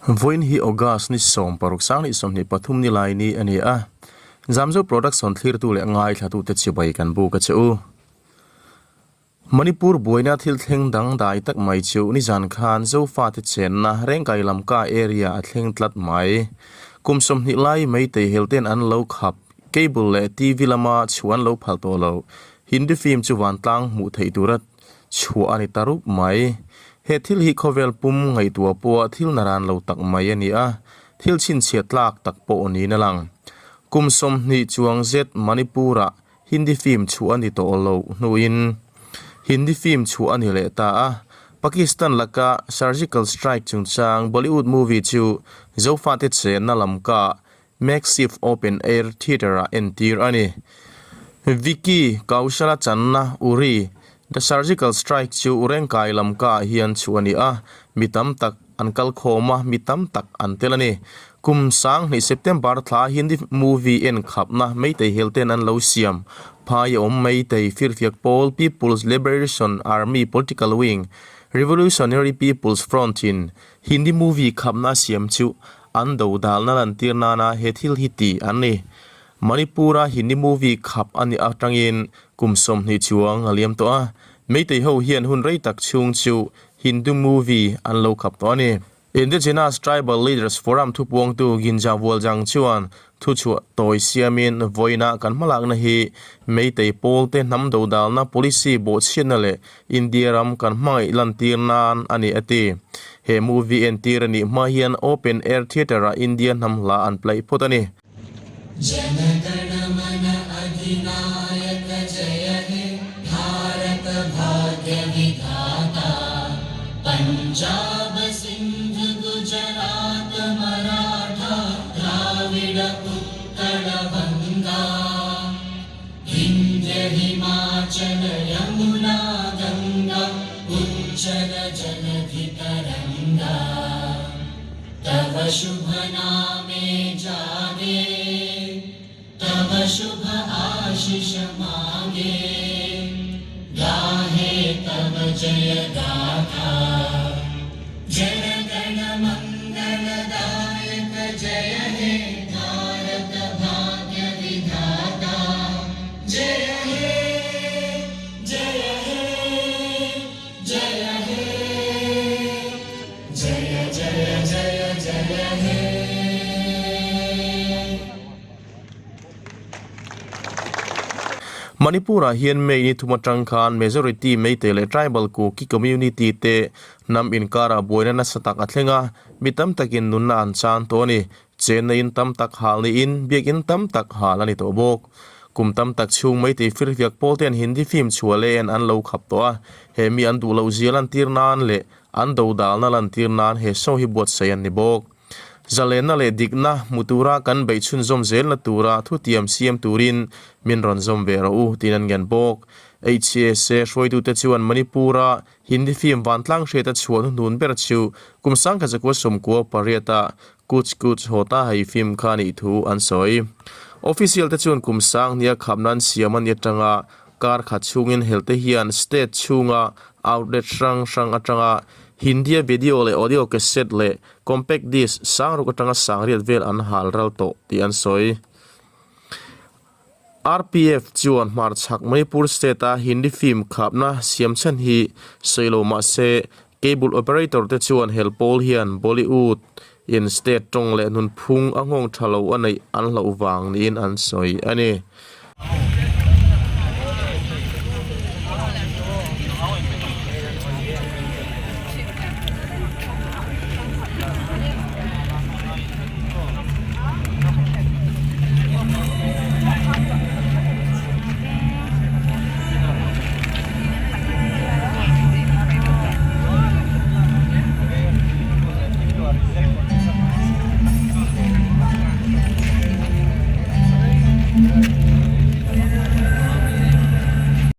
Vawiin hi August ni 16 2023 ni lai ni a ni a, Zamzo Production thlirtu leh ngaithlatute chibai kan buk a che u. Manipur buaina thil thleng dangdai tak mai chu nizan khan Zofate chenna Rengkai Lamka area a thleng tlat mai. Kum 20 lai Meitei helten an lo khap, cable leh TV lama chhuah an lo phal tawh lo. Hindi film chu vantlang hmuh theih tura chhuah a ni ta rup mai. He thil hi khawvel pum ngaihtuah pawha thil naran lo tak mai a ni a, thil chhinchhiah tlak tak pawh niin a lang. Kum 20 chuang zet Manipur-ah Hindi film chhuah a ni tawh lo hnuin Hindi film chhuah a ni leh ta a. Pakistan laka Surgical Strike chungchang Bollywood movie chu Zofate chenna lamka Makeshift Open Air Theatre-ah entir a ni. Vicky Kaushal-a channa Uri, The Surgical Strike chu Rengkai lamkaah hian chhuah a ni a, mi tam tak an kal khawm a, mi tam tak an tel a ni. Kum 20 September thla Hindi movie en khapna Meitei helten an lo siam. Phai a awm Meitei firfiak pawl People's Liberation Army Political Wing, Revolutionary People's Front in Hindi movie khapna a siam chu an do dalna lantir nana he thil hi ti an ni. Manipur-a Hindi movie khap a nih atangin kum 20 chuang a liam tawh a, Meitei ho hian hun rei tak chhung chu Hindu movie an lo khap tawh a ni. Indigenous Tribal Leaders Forum thupuangtu Ginja Vualjang chuan thuchhuah tawi siamin vawiina kan hmalakna hi Meitei pawlte hnam dodalna policy bawhchhiatna leh India ram kan hmangaih lantir nan a ni a ti. He movie entir a nih hma hian Open Air Theatre-ah India hnam hla an play phawt a ni. Manipur-ah hian May ni thum atang khan majority Meitei leh tribal Kuki community te hnam inkarah buaina nasa tak a thleng a, mi tam takin nunna an chan tawh a ni. Chenna in tam tak hal niin biakin tam tak hal a ni tawh bawk. Kum tam tak chhung Meitei firfiak pawl ten Hindi film chhuah leh en an lo khap tawh a, he mi an duh loh zia lantir nan leh an dodalna lantir nan he show hi buatsaih an ni bawk. Zalenna leh dikna hmu tura kan beih chhunzawm zelna tura thutiam siam turin min rawn zawm ve rawh u tiin an ngen bawk. HCSA hruaitute chuan Manipur-a Hindi film vantlang hriata chhuah hnuhnun ber chu kum 1998-a Kuch Kuch Hota Hai film kha a nih thu an sawi. Official te chuan kum 2000 khapna an siam a ni atanga kar khat chhungin helte hian state chhunga outlet hrang hrang atanga Hindi-a video leh audio cassette leh compact disc sang ruk atanga sang riat vel an hal ral tawh tih an sawi. RPF chuan hmarchhak Manipur state-a Hindi film khapna siam chhan hi sawi lo mah se cable operator te chuan hel pawl hian Bollywood in state tawng leh nunphung a nghawng tha lo a neih an hlauh vang niin an sawi a ni.